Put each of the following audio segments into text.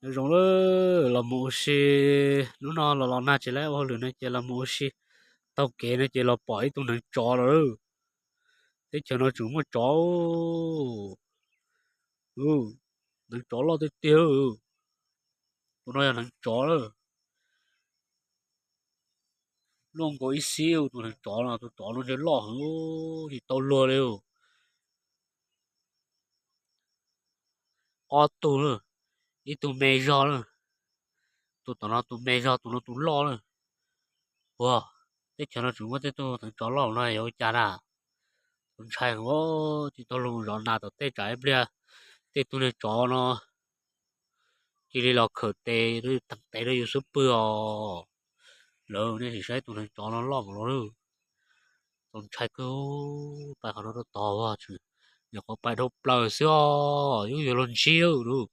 Nyob zoo lawm, los mus ua si, hnub no los los nag tsis tau ua hauj lwm no ces los mus ua si taug kev no ces los pom ib tug neev tsov los lawm. Teb chaws no tseem muaj tsov. Neev tsov loj tiag tiag. Tus no yog neev tsov lawm. Luaj nkaus ib xib tus neev tsov no, tus tsov no ntshe loj heev, tsis tau luag li. Ob tug lawm, ib tug me zog lawm, tus tom no tus me zog, tus no tus loj lawm. Ua, teb chaws no tseem muaj tej tug neev tsov loj no yog ua cas na? Txaus ntshai heev, tsis tau luag zov nas tom tej tsam ib pliag tej tug neev tsov no cia li los khawm tes, teem tes rau yus xub pwg os. Lawv nej sim saib tus neev tsov no loj npaum no lawm. Txaus ntshai kawg, pais qhov no rau tod, nyuam qhuav pais dhau plaws xwb os, yuav yuav luag ntsib lawm.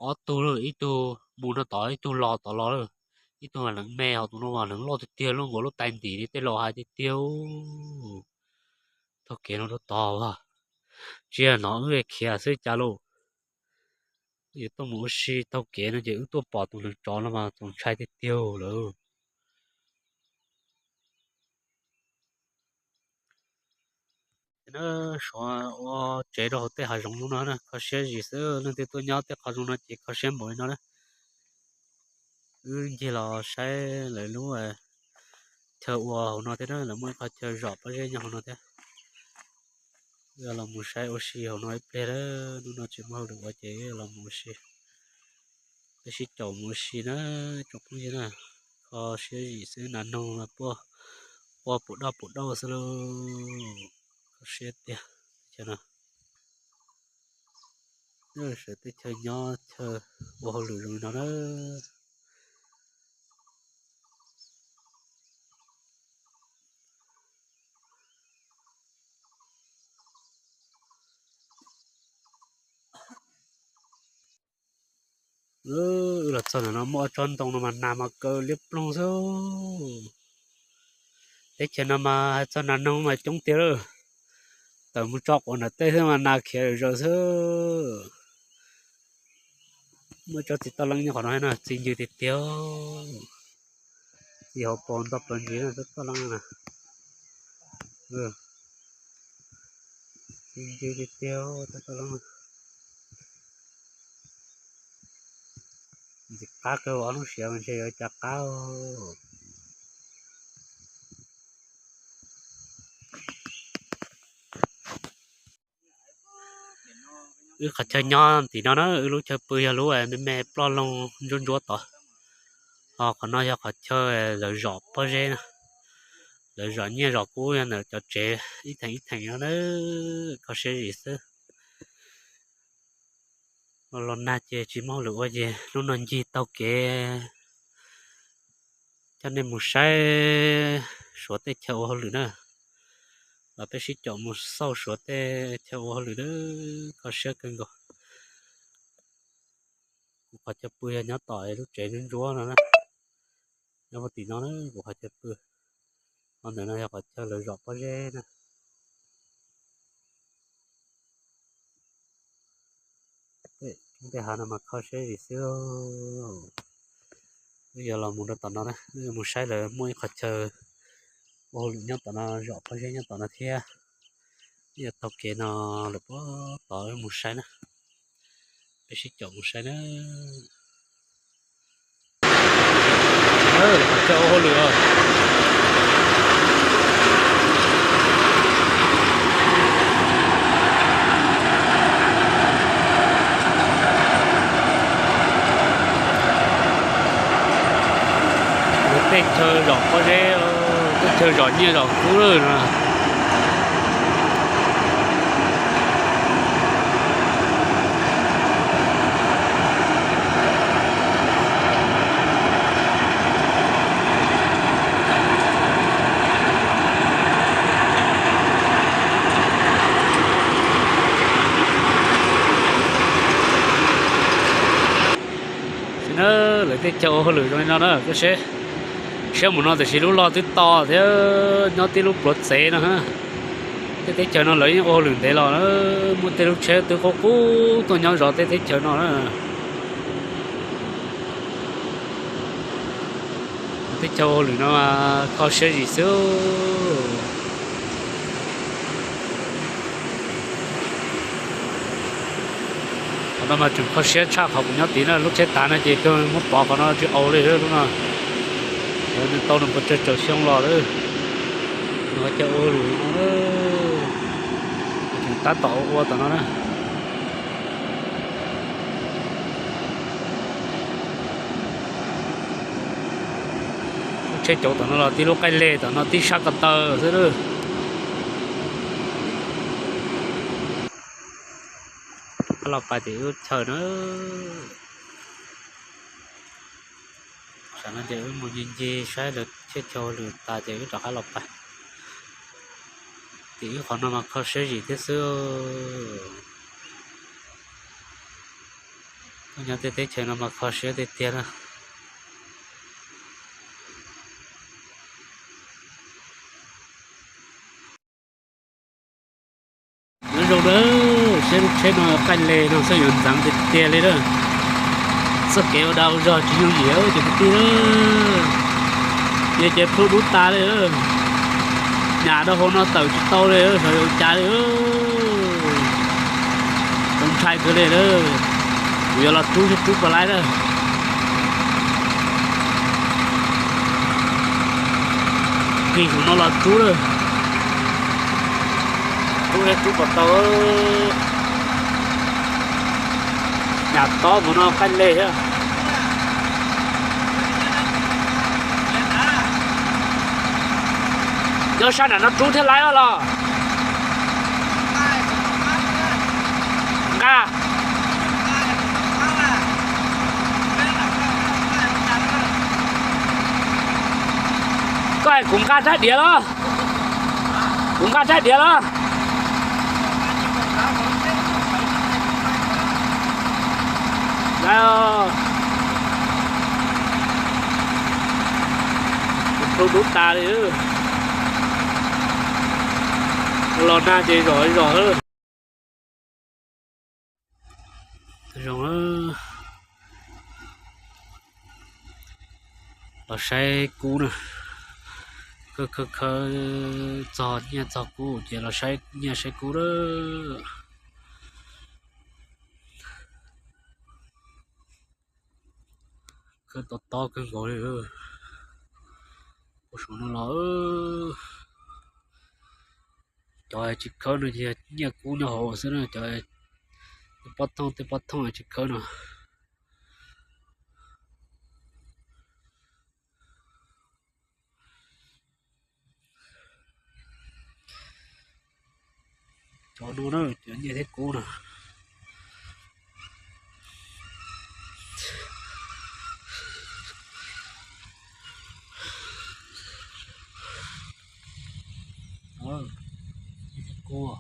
Ob tug lawm, ib tug mus no tod, ib tug los tod los lawm. Ib tug mas neev me, ho tus no mas neev loj tiag tiag, luaj nkaus lub tais ntim li tej laus hais tiag tiag. Taug kev no rau tod, tsis yog no wb khiav xwb cas lauj. Yuav tuaj mus ua si taug kev no ces wb tuaj pom tus neev tsov no mas txaus ntshai tiag tiag lawm. Suav ua tsev rau hauv tej hav zoov lub no na, kho siab zim xwb, leej twg tuaj nyob tej qhov zoo no ces kho siab npaum li no na. Wb ncig los saib lawv lub chaw ua hauv no thiab na, lawv muaj ib qhov chaw zom pob zeb nyob hauv no thiab. Wb los mus saib ua si hauv no ib pliag, hnub no tsis muaj hauj lwm ua ces los mus ua si. Peb sib caum mus ua si na, tsoom phooj ywg na. Kho siab zim xwb, nas noog puab qua pum doj pum dauj xwb lauj. Kho siab tiag. Chaw no, sawv teb chaws nyob chaw ua hauj lwm zoo li no na. Wb los txog ntawm no muaj ob tsob ntoo no mas nas mas kaw liab ploog xwb. Teb chaws no mas hais txog nas noog mas coob tiag lawm. Tawm mus tso quav nram tej xwb mas nas khiav zom zaws xwb. Muaj tsob txiv toj leeb nyob qhov no thiab na, txi ncw tiag tiag. Txi hauv paus nto plaws ntsis na, tsob toj leeb na. Txi ncw tiag tiag tsob toj leeb. Ntxim qab kawg, ob lub siav mas ntshe yuav cas qab. Wb qhov chaw nyob tim no na, wb lub chaw pw yog lub me me ploj loog ntsuab ntsuab tod. Ho qhov no yog qhov chaw lawv zom pob zeb na, lawv zom nyiaj zom kub yog ntawm cov tsev ib theem ib theem no na. Kho siab zim xwb. Los nag ces tsis muaj hauj lwm ua ces hnub no ncig taug kev coj nej mus saib Suav teb chaws ua hauj lwm na. Los peb sib caum mus xauj Suav teb chaws ua hauj lwm na, kho siab kawg nkaus. Kuv qhov chaw pw yog nyob tom lub tsev ntsuab ntsuab no na, nyob puag tim no na kuv qhov chaw pw. Ho ntawm no yog qhov chaw lawv zom pob zeb na. Tej hav no mas kho siab zim xwb. Wb yuav los mus rau tom no na, wb yuav mus saib lawv muaj ib qhov chaw ua hauj lwm nyob tom no, zom pob zeb nyob tom no thiab. Wb yuav taug kev no lawm puag tod wb mus saib na. Peb sib caum mus saib na. Qhov chaw ua hauj lwm. Lawv tej chaw zom pob zeb, tej chaw zom nyiaj zom kub lawm no. Lawv tej chaw ua hauj lwm zoo li no na, koj saib, siab mus no tiam sis lub log twb to thiab nyob tib lub pluav txev no. Tej teb chaws no lawv yeej ua hauj lwm ntev los, muaj tej lub tsheb twb qub qub tuaj nyob zov tej teb chaws no na. Teb chaws ua lwm no mas kho siab zim xwb. Qhov no mas tseem kho siab tshaj qhov kuv nyob tid na, lub tsheb tav no ces kawg muab pov qhov no tsis au li lub no. Tau nws puas tsawg tawm xyoo los lawm, nws ho cia ua lwm no, tseem tab tom ua ua tom no na. Lub tsheb cauv tom no los tib lub qaij leg tom no tib sab ko taw xwb lawm. Rov qab los pais tim lub chaw na. Tam no ces wb mus ncig ncig saib lawv tsheb chaw lwm tas ces wb rov qab los pais. Tim wb qhov no mas kho siab zim thiab xwb. Tuaj nyob tej teb chaws no mas kho siab tiag tiag na. Nyob zoo na, saib lub tsheb no qaij leg no xwb yuav ntxeev tiag tiag li na. Txoj kev ua dag ua zog tsis yooj yim cov kwv tij na. Yog ces plhu dub tas li, nyam rau hauv no tawm tsis tau li, xyov yuav ua cas li. Txaus ntshai kawg li na. Kuv yuav los rub thiab rub puas laib na. Kis hauv no los rub lawm. Rub thiab rub puas tau. Nyam tob mus no qaij leg thiab. Nyob sab nram no rub thiab laib los? Nqa. Koj hais kuv nqa rab diav los? Kuv nqa rab diav los? Kuv plhu dub tas li. Los nag ces zom zom. Zoo, los saib kub na. Khawb khawb khawb txog nyiaj txog kub ces los saib nyiaj saib kub lawm. Khawb tob tob kawg nkaus li. Ua saum no los cov tsis khawb no ces nyiaj kub nyob hauv xwb na, cov tej pob thooj tej pob thooj tsis khawb no. Cov no na, cov nyiaj thiab kub no. Kub.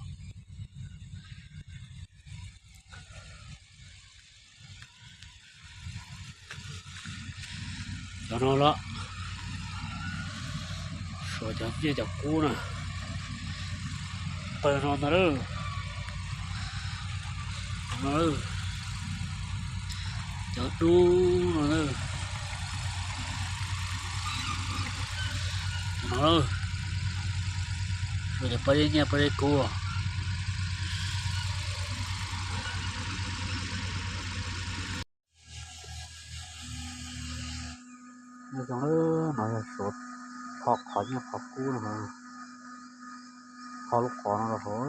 Cov no los suav cov nyiaj cov kub na. Pawg no ntag lawm. Cov dub no na. No, suav cov pab zeb nyiaj pab zeb kub. Nyob zoo, no yog suav tho qhov nyiaj qhov kub no. Tho lub qhov no los hauv,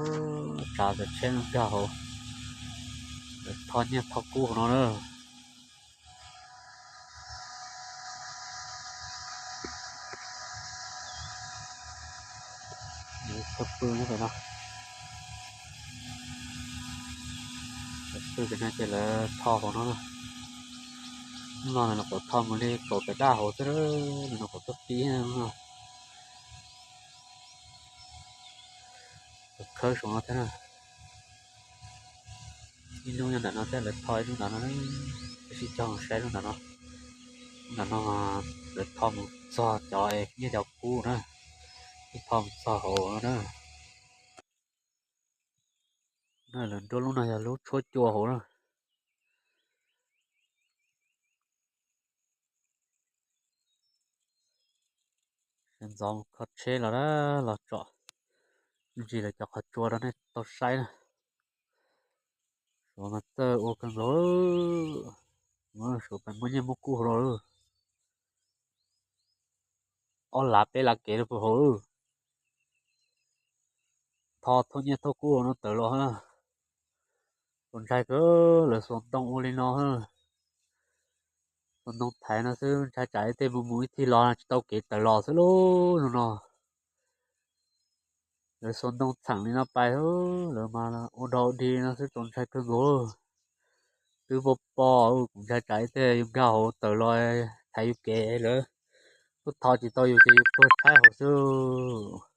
tsav tawm tsheb nkag hauv, tho nyiaj tho kub hauv no na. Pw pw nyob pem no. Pw pem no ces lawv tho hauv no. Hnub no nws nyuam qhuav tho mus li kaum tawm daj hauv xwb, nws nyuam qhuav tuaj pib no. Khawb saum no thiab na. Ib lub nyob ntawm no thiab, lawv tho ib lub ntawm no, tab sis cog saib lub ntawm no. Lub ntawm no mas lawv tho mus txog cov nyiaj cov kub na, ib tho mus txog hauv no na. Lawv nruab lub no yog lub tshuab cua hauv na. Ntxov kho tsheb los, los tsom ntsis lawv cov qhov tsua rau nej tau saib na. Suav mas txawj ua kawg nkaus. Suav pes muaj nyiaj muaj kub hauv los, ob lav peb lav kev rau puag hauv. Tho thauj nyiaj thauj kub no tawm los. Txaus ntshai kawg, lawv xuas ntoo ua li no. Xuas ntoo thaiv no xwb ntshai tsam ib teg mus mus ib teg los tsis tau kev tawm los xwb lauj no. Lawv xuas ntoo txheem li no pais, lawv mas ua dog ua dig no xwb txaus ntshai kawg nkaus. Twb pom pom kuv ntshai tsam ib teg yus nkag hauv tawm los thaiv yus kev lawm, tuaj tho tsis tau yus ces yus tuag tshaib hauv xwb.